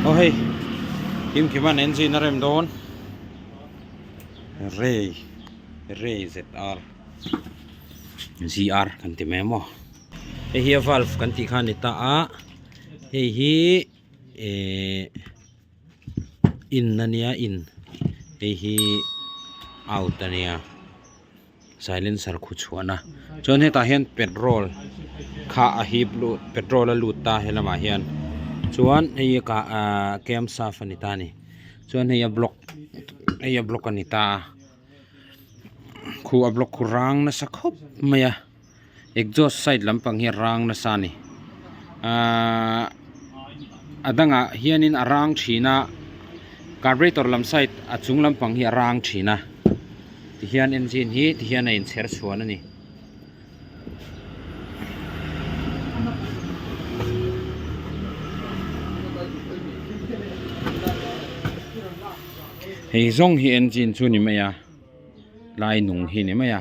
Aw hei Kimkima an engine a rem dawn Ray Ray ZR ZR kan ti mai maw hei hi a valve kan tih kha a ni ta a hei hi ehh in ania in hei hi out ania silencer khu chhuahna chuan hetah hian petrol kha a hip lut petrol a lut ta he lamah hian chuan hei hi kah ahh camshaft a ni ta a ni chuan hei a block hei a block a ni ta a khu a block khu rang nasa khawp mai a. Exhaust side lampang hi a rang nasa a ni ahh a dangah hianin a rang thin a carburetor lam side a chung lampang hi a rang thin a tihian engine hi tihian a inchher chhuan a ni. Hei zawng hi engine chu a ni mai a. Lai nung hi ni mai a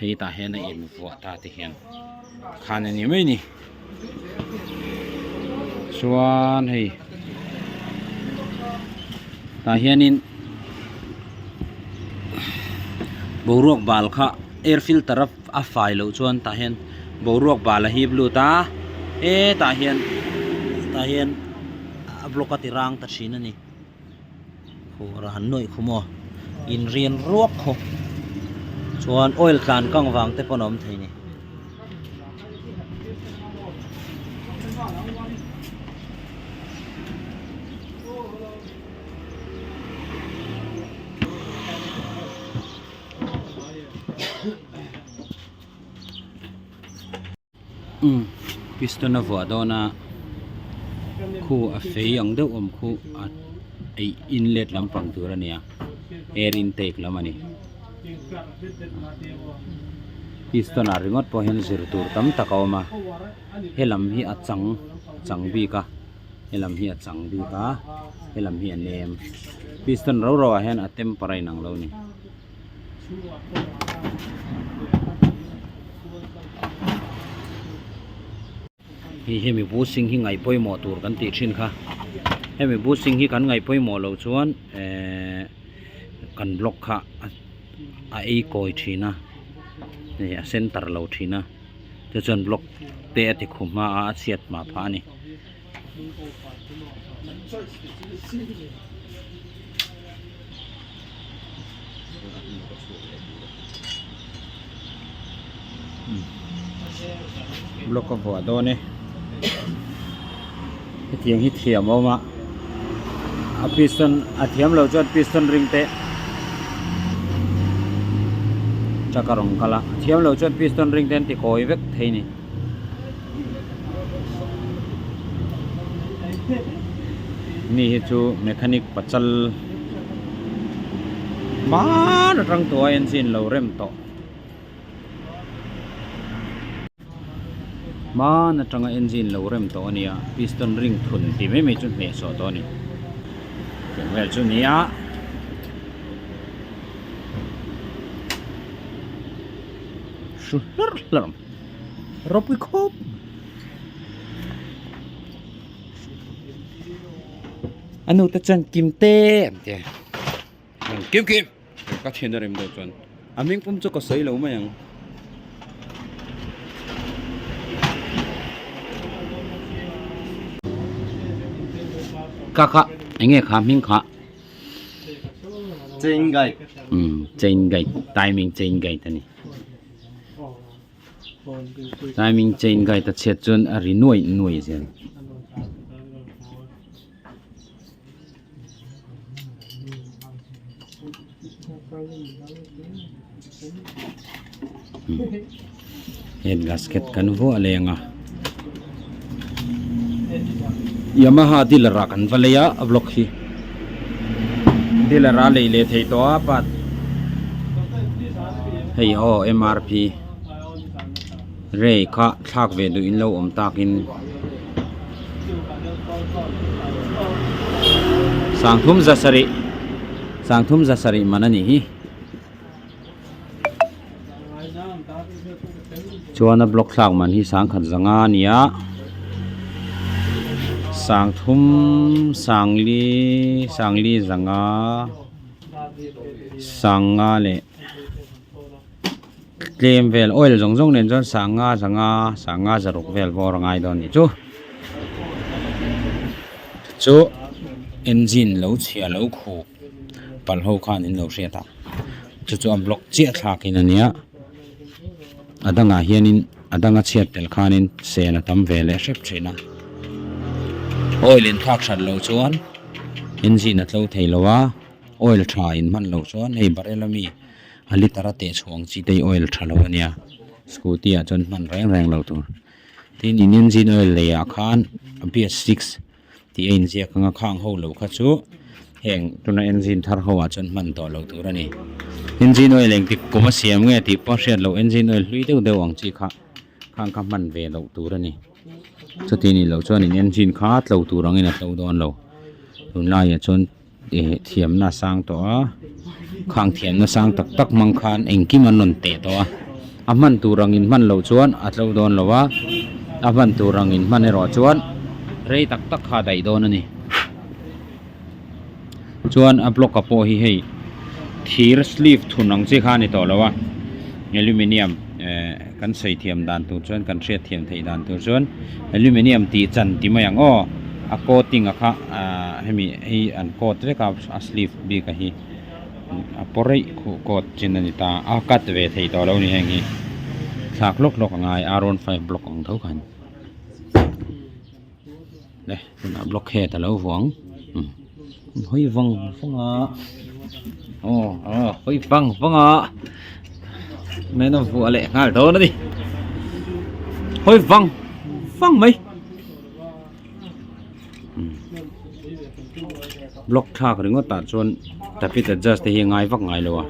hei tah hian a in vuah ta te hian khan a ni mai ni chuan hei tah hianin boruak bal kha air filter a fai loh chuan tah hian boruak bal a hip lut a hetah hian tah hian a block a ti rang ta thin a ni. Khur a han nuaih khu maw in rian ruak khaw chuan oil tlan kang vang te pawn a awm thei a ni. Umm piston a vuah dawn a khu a fei ang deuh awm khu a eih inlet lampang tur a nia air intake lam a ni piston ah ringawt pawh hian zir tur tam tak a awm a helam hi a chang a chang bik a helam hi a chang bik a helam hi a nem piston ro ro ah hian a temper a inang lo a ni. Hei hemi bushing hi ngaih pawimawh tur kan tih thin kha hemi bushing hi kan ngaih pawimawh loh chuan ehh kan block kha a ei kawi thin a hei a center lo thin a chu chuan block te a ti khu hma a a chhiat hma phah a ni. Block a vuah dawn e hetiang hi thiam a awm a a piston a thiam lo chuan piston ring te truck a rawn kal a a thiam lo chuan piston ring te an ti kawi vek thei a ni. Mi hi chu mechanic pachal hmaan atang tawh a engine lo rem tawh hmaan atanga engine lo rem tawh a nia piston ring thun tih mai mai chu hnehsawh tawh a ni tiang vel chu a ni a. Hru hlarh hlarh. Ropui khawp a nu te chuan kim te an ti a kim kim ka thian a rem deuh chuan a hming pum chu ka sawi lo mai ang. Kha kha eng nge kha hming kha Chain guide umm chain guide timing chain guide a ni. Timing chain guide a chhiat chuan a ri nuai nuai zel. Head gasket kan vuah leng a Yamaha dealer ah kan va lei a a block hi dealer a lei leh theih tawh a but hei aw mrp rei kha thlak ve duh in lo awm takin sangthum za sarih sangthum za sarih man a nih hi. Chuan a block thlak man hi sangkhat zanga a ni a. Sangthum sangli sangli zanga sanga leh tlem vel oil zawng zawng nen chuan sanga zanga sanga zaruk vel bawr a ngai dawn a nih chu chu engine lo chhia lo khup palh ho khan in lo hriat a chu chu a block chiah thlak in a nia a dangah hianin a danga chhiat tel khanin sen a tam ve leh hrep thin a oil in thlak that loh chuan engine a tlo thei lo a oil tha in hman loh chuan hei barrel ami a liter a teh chhuah ang chi te hi oil tha lo a nia scooty ah chuan hman reng reng loh tur tin in engine oil lei ah khan B S six tih a inziak anga khang ho lo kha chu heng tuna engine thar ho ah chuan hman tawh loh tur a ni engine oil engtik kum a siam nge tih pawh a hriat loh engine oil hlui deuh deuh ang chi kha khang kha hman ve loh tur a ni chuti nih loh chuan in engine kha tlo tur angin a tlo dawn lo tunlaiah chuan ih thiamna a sang tawh a khang thiamna sang tak tak hmang khan engkim an rawn teh tawh a a hman tur angin hman loh chuan a tlo dawn lo a a hman tur angin hman erawh chuan rei tak tak kha a daih dawn a ni chuan a block a pawh hi hei thir sleeve thun ang chi kha a ni tawh lo a aluminium eh kan sawi thiam dan tur chuan kan hriat thiam theih dan tur chuan aluminium tih chan ti mai ang aw a coating a kha ahh hemi hi an coat vek a a sleeve bik a hi a paw reih khuh coat chin a ni ta a cut ve thei tawh lo a ni heng hi thlak hlawk hlawk a ngai R one five block ang tho khan le tunah block head a lo vuang hawi vang vang a aw aw hawi vang vang a men a vuah leh nghal dawn a ni hawi vang vang mai block thlak ringawt ah chuan tapit adjust te hi a ngai vak ngai lo a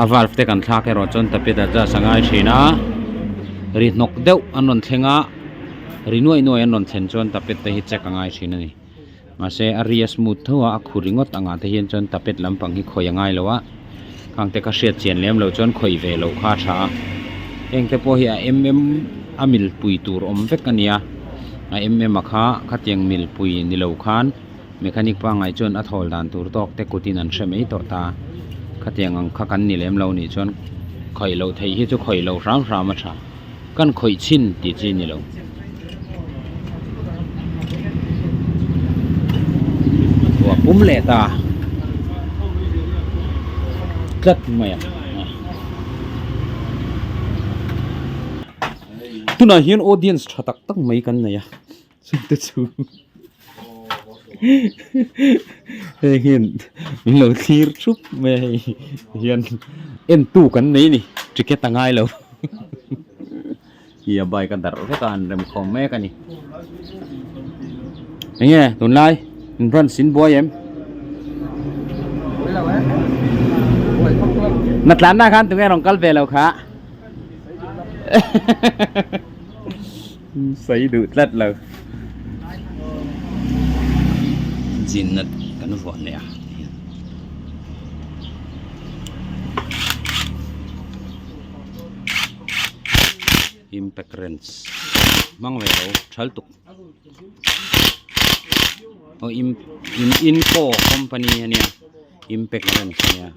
a valve te kan thlak erawh chuan tapit adjust a ngai thin a ri hnawk deuh an rawn thleng a ri nuai nuai an rawn thlen chuan tapet te hi check a ngai thin a ni mahse a ri a smooth tho a a khu ringawt angah te hian chuan tapet lampang hi khawih a ngai lo a khang te kha hriat chian lem loh chuan khawih ve loh kha a tha a heng te pawh hi a em em a milpui tur awm vek a nia a em em a kha khatiang milpui ni lo khan mechanic pangngai chuan a thawl dan tur tawk te kutin an hre mai tawh ta khatiang ang kha kan ni lem lo nih chuan khawih loh theih hi chu khawih loh hram hram a tha. Kan khawih chhin tih chi ni lo. Ruah pum leh ta tlat mai a. Tunah hian audience tha tak tak mai kan nei a chungte chu hei hian min lo thlir thup mai a hei hian entu kan nei a ni ticket a ngai lo. Hi a bike a darh vek a an rem khawm mek a ni enge tunlai in rawn sin buai em na tlan na khan tunge rawn kal ve lo kha sawi duh tlat lo zinna kan vuah leh a. Impact wrench hmang ve lo thal tuk aw im in info company ania impact wrench ania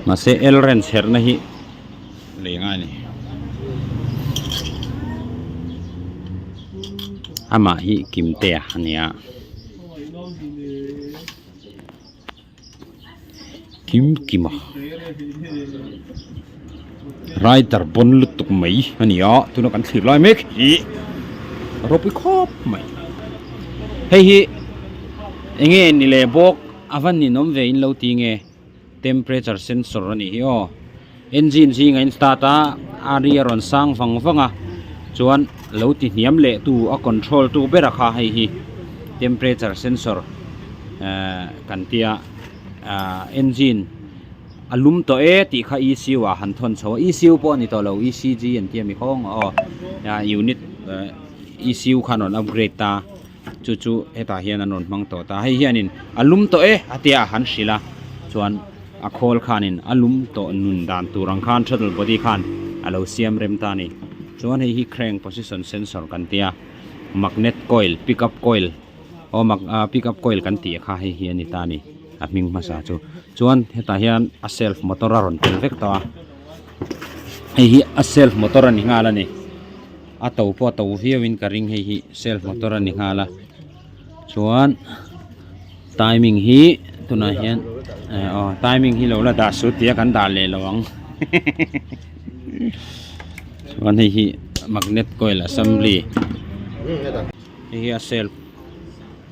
mahse l wrench herhna hi lei ngai a ni amah hi kimtea ania. Kim kim a rider bawn lutuk mai a ni a tuna kan thlir lai mek hi a ropui khawp mai hei hi eng nge ni leh bawk a va ninawm ve in lo ti nge temperature sensor a nih hi aw engine zingah in start a a ri a rawn sang vang vang a chuan lo ti hniam leh tu a control tu ber a kha hei hi temperature sensor ehh kan tia ahh engine a lum tawh e tih kha E C U ah han thawn chho a E C U pawh a ni tawh lo E C G an tia mi khawng aw unit E C U khan a rawn upgrade ta chu chu hetah hian an rawn hmang tawh ta hei hianin a lum tawh e a tia a han hrilh a chuan a khawl khanin a lum tawh nun dan tur ang khan throttle body khan a lo siam rem ta a ni. Chuan hei hi crank position sensor kan tia magnet coil pick up coil aw mag ah pick up coil kan tih kha hei hi a ni ta a ni a hming hmasa chu. Chuan hetah hian a self motor a rawn tel vek tawh a hei hi a self motor a ni nghal a ni a to pawh a to viau in ka ring hei hi self motor a ni nghal a chuan timing hi tunah hian eh aw timing hi lo la dah sut tia kan dah leh lo ang chuan hei hi magnet coil assembly hei hi a self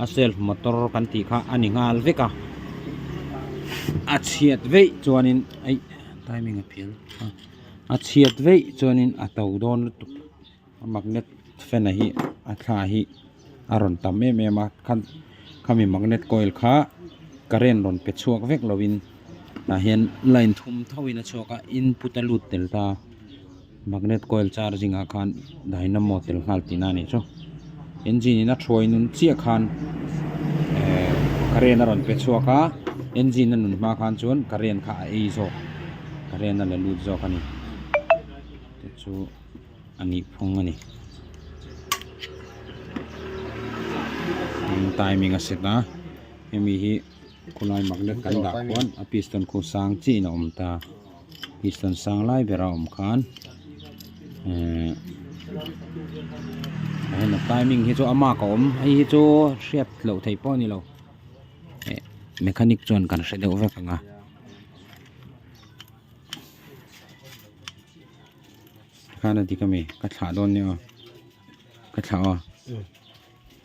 a self motor kan tih kha a ni nghal vek a a chhiat veih chuanin aih timing a phial a a chhiat veih chuanin a to dawn lutuk a magnet fan a hi a thla hi a rawn tam em em a kha khami magnet coil kha current rawn pe chhuak vek lovin tah hian line thum tho in a chhuak a input a lut tel ta magnet coil charging ah khan dynamo tel nghal tihna a nih chu engine in a thuai nun chiah khan ehh current a rawn pe chhuak a engine a nun hma khan chuan current kha a ei zawk current a la lut zawk a ni te chu. a nih phung a ni timing a set a hemi hi khulai magnet kan dah khuan a piston khu sang chiah in a awm ta piston sang lai ber a awm khan ehh tah hian a timing hi chu a mark a awm hei hi chu hriat loh theih pawh a ni lo eh mechanic chuan kan hre deuh vek ang a. Khan a dik ami ka thlah dawn nia aw ka thlah aw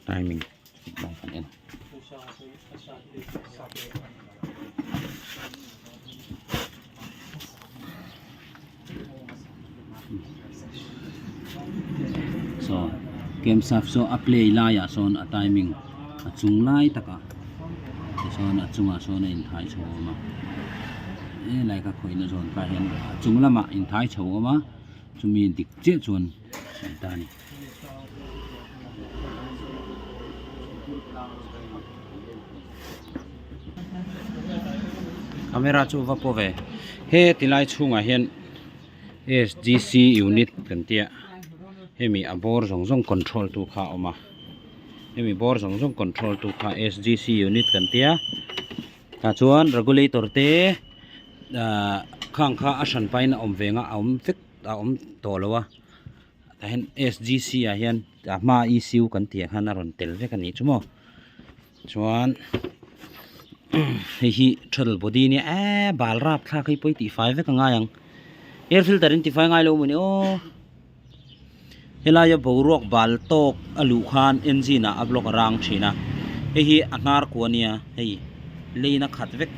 timing lai kan en saw camshaft saw a play laiah sawn a timing a chung lai takah tichuan a chungah sawn a inthai chho awm a helai ka khawihna zawn kha hian a chung lamah inthai chho awm a chumi dik chiah chuan an ta a ni. Camera chu va paw ve he tilai chhungah hian S_G_C unit kan tia hemi a bawr zawng zawng control tu kha a awm a. Hemi bawr zawng zawng control tu kha S_G_C unit kan tia tah chuan regulator te ahh khang kha a hran pahin a awm ve ang a a awm vek a awm tawh lo a tah hian S_G_C ah hian a hma E_C_U kan tih ang khan a rawn tel vek a nih chu maw chuan hei hi throttle body ania eee bal rap thlak hi pawi tih fai vek a ngai ang air filter in tifai ngai lo mawni aw. Helaia boruak bal tawk a luh khan engine ah a block a rang thin a hei hi a hnar kua ania hei lane a khat vek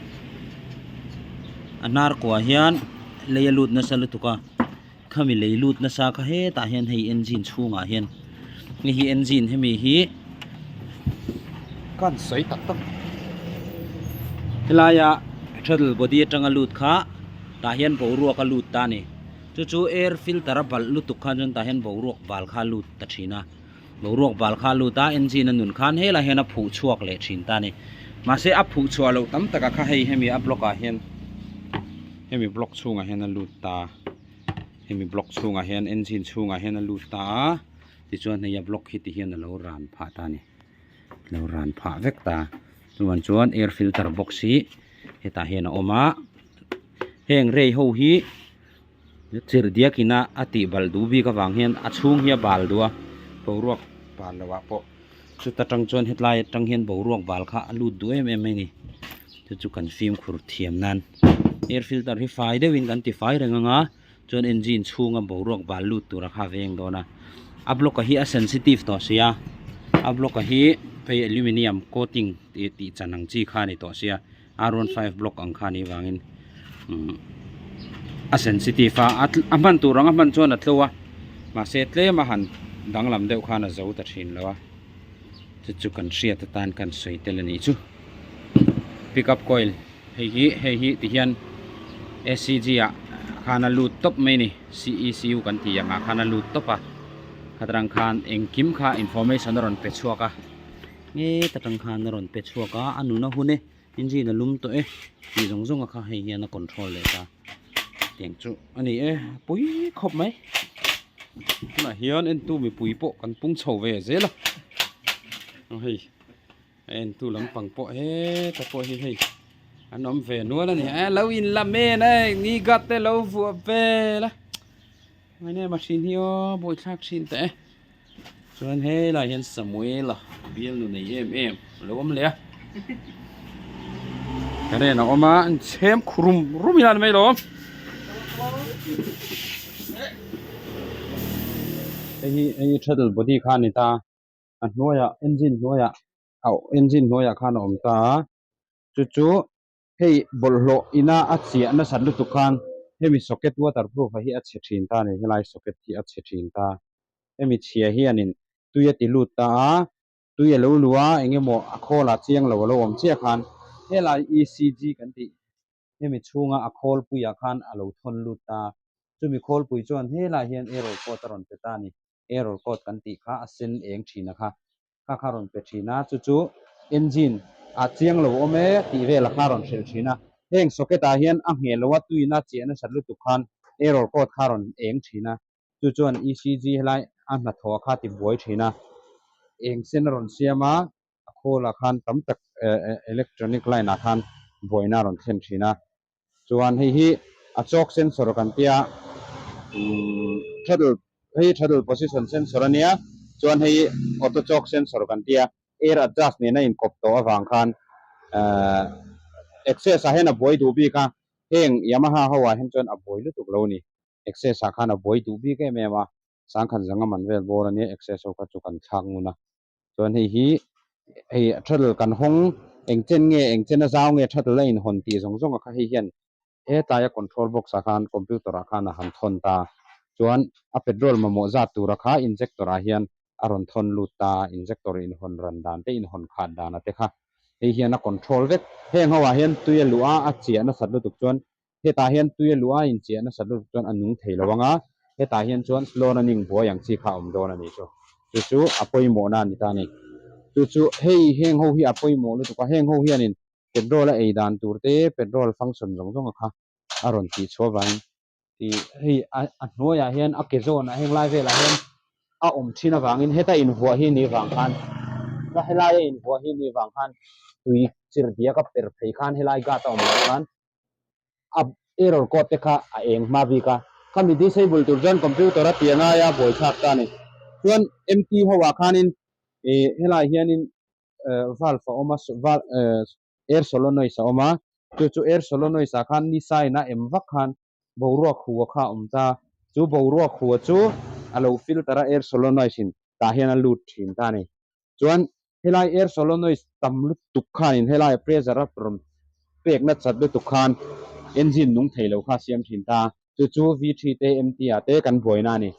a hnar kua hian lei a lut nasa lutuk a khami lei lut nasa kha hetah hian hei engine chhungah hian hei hi engine hemi hi ka han sawi tak tak helaia throttle body atanga lut kha tah hian boruak a lut ta a ni. Chu chu air filter a balh lutuk khan chuan tah hian boruak bal kha a lut ta thin a, boruak bal kha a lut a engine a nun khan helaiah hian a phuh chhuak leh thin ta a ni. Mahse a phuh chhuah loh tam takah kha hei hemi a block ah hian hemi block chhungah hian a lut ta a, hemi block chhungah hian engine chhungah hian a lut ta a, tichuan hei a block hi ti hian a lo ran phah ta a ni, a lo ran phah vek ta. Chuan chuan air filter box hi hetah hian a awm a, heng ray ho hi. Chirh diak ina a tih bal duh bik avang hian a chhung hi a bal duh a boruak bal loh ah pawh chuta tang chuan hetlai atang hian boruak bal kha a lut duh em em mai a ni chu chu kan fimkhur thiam nan air filter hi fai deuhin kan ti fai reng ang a chuan engine chhunga boruak bal lut tura kha a veng dawn a a block a hi a sensitive tawh sia a block a hi phei aluminium coating tih tih chan ang chi kha a ni tawh sia. R 15 block ang kha anih vangin umm a sensitive a a hman tur ang a hman chuan a tlo a mahse tlem a han danglam deuh khan a zo ta thin lo a chu chu kan hriat atan kan sawi tel a nih chu pick up coil hei hi hei hi ti hian A_C_G ah khan a lut tawp mai a ni C_E_C_U kan tih ang ah khan a lut tawp a khatrang khan engkim kha information a rawn pe chhuak a. Nge ta tang khan a rawn pe chhuak a a nun a hun e engine a lum tawh e tih zawng zawng a kha hei hian a control leh ta tiang chu a ni e pui khawp mai. Tunah hian entu mipui pawh kan pung chho ve zel a. Hei a entu lampang pawh heta pawh hi hei an awm ve nual a ni. A lo in la men a ni gat te lo vuah vel a. Ngaih em a hrin hi aw buaithlak thin teh e. Chuan helaiah hian Samuela bialnu nei em em a lo awm leh a. Current a awm a an chhem khurum rum hian mai lo. Hei hi hei throttle body kha a ni ta a hnuaiah engine hnuaiah a engine hnuaiah khan a awm ta a chu chu hei bawlhhlawh ina a chiah nasat lutuk khan hemi socket waterproof a hi a chhe thin ta a ni helai socket hi a chhe thin ta hemi chhia hianin tui a ti lut ta a tui a lo luh a eng emaw a khawl ah chiang lo a lo awm chiah khan helai E_C_G kan tih hemi chhunga a khawlpui ah khan a lo thawn lut ta chumi khawlpui chuan helai hian error code a rawn pe ta a ni error code kan tih kha a sen eng thin a kha kha kha rawn pe thin a chu chu engine ah chiang lo awm e tih vel a kha rawn hrilh thin a heng socket ah hian a ngheh lo a tuin a chiah nasat lutuk khan error code kha rawn eng thin a chu chuan E_C_G helai a hnathawh kha ti buai thin a eng sen a rawn siam a a khawl ah khan tam tak electronic line ah khan buaina a rawn thlen thin a chuan hei hi a chalk sensor kan tia umm throttle hei throttle position sensor ania chuan hei auto chalk sensor kan tia air adjust nena inkawp tawh avang khan ahh access ah hian a buai duh bik a heng Yamaha ho ah hian chuan a buai lutuk lo a ni access ah khan a buai duh bik em em a sangkhat zanga man vel bawr ania access ho kha chu kan thlak ngun a. Chuan hei hi hei throttle kan hawng eng chen nge eng chen a zau nge throttle a inhawn tih zawng zawng a kha hei hian hetlai a control box ah khan computer ah khan a han thawn ta chuan a petrol mamawh zat tura kha injector ah hian a rawn thawn lut ta injector inhawn ran dan te inhawn khat dan a te kha hei hian a control vek heng ho ah hian tui a luh a a chiah nasat lutuk chuan hetah hian tui a luh a inchiah nasat lutuk chuan a nung thei lo ang a, hetah hian chuan slow running buai ang chi kha a awm dawn a nih chu. Chu chu a pawimawhna a ni ta a ni. Chu chu hei heng ho hi a pawimawh lutuk a, heng ho hianin petrol a ei dan tur te, petrol function zawng zawng a kha a rawn tih chhuah avangin ih hei a hnuaiah hian a ke zawnah heng lai velah hian a awm thin avangin heta invuah hi ni vang khan helaia invuah hi ni vang khan tui chirhdiak a per phei khan helai guard a awm loh khan a error code te kha a eng hma bik a, khami disable tur chuan computer a tia ngai a buaithlak ta a ni. Chuan MT ho ah khanin ih helai hianin valve a awm a valve air solenoid a awm a, chu chu air solenoid ah khan ni sign a em vak khan boruak hua kha a awm ta, chu boruak hua chu a lo filter a air solenoid in tah hian a lut thin ta a ni. Chuan helai air solenoid tam lutuk khanin helai pressure a rawn pek nasat lutuk khan engine nung thei lo kha a siam thin ta. Chu chu V3 te MT ah te kan buaina a ni.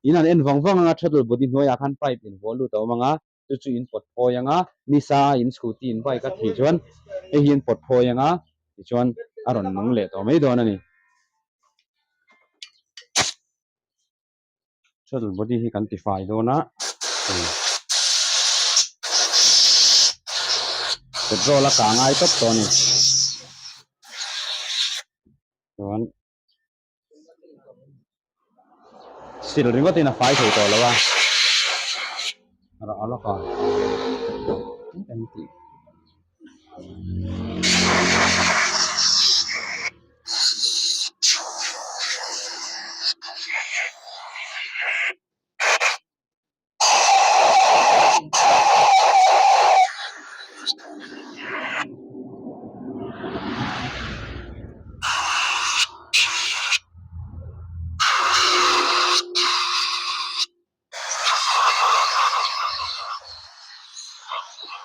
In an en vang vang anga throttle body hnuaiah khan pipe in vuah lut a awm anga chu chu in pawt phawi anga nisa a in scooty in bike a thih chuan hei hi in pawt phawi anga tichuan a rawn nung leh tawh mai dawn a ni. Throttle body hi kan ti fai dawn a hei petrol a kah ngai tawp tawh a ni chuan sil ringawt in a fai thei tawh lo a rah lawk a kan tih.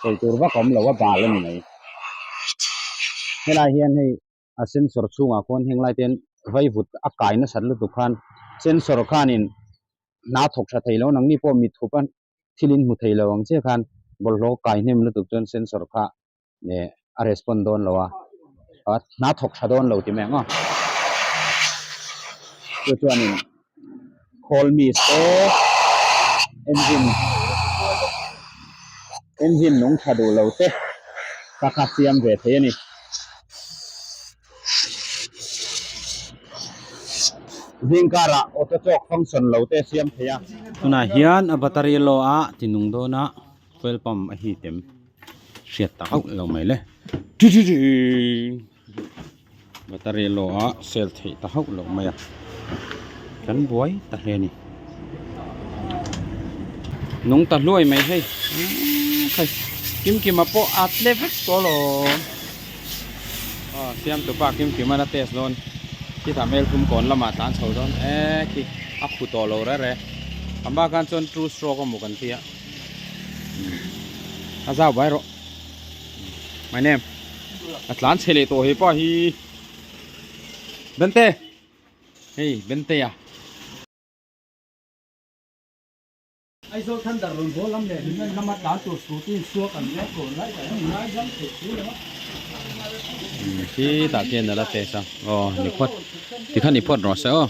Sawi tur vak a awm lo a bal a ni mai helai hian hei a sensor chhungah khuan heng lai te hian vaivut a kai nasat lutuk khan sensor khanin hna thawk tha thei lo nangni pawh mit thup a thil in hmu thei lo ang chiah khan bawlhhlawh kai hnem lutuk chuan sensor kha eh a respond dawn lo a hna thawk tha dawn lo ti mai ang aw chu chuanin call me te engine engine nung tha duh lo te ka kha siam ve thei a ni. Zing karah auto choke function lo te siam thei a. Tunah hian a battery low a tinung dawn a fuel pump a hit em hriat tak auh lo mai le battery low a sel theih ta hauh loh mai a kan buai ta hle a ni nung ta hluai mai hei kimkima pawh a tle vek tawh alawm. Aw siam tupa kim kim a la test dawn khitah mel thum kawn lamah tlan chho dawn e khi a khu tawh lo rere a hma khan chuan two stroke a maw kan tia a zau bai rawh my name a tlan chhe leh tawh hepa hi Bente hei Bente a. Aizawl Thunder rawn bawl lam leh Hlimen lama tlan tur scooty in suak an mek tur lai tak hian ngai zam theih thu lo a. Khi tah khian a la test a, aw ni phawt tikhan ni phawt rawh se aw.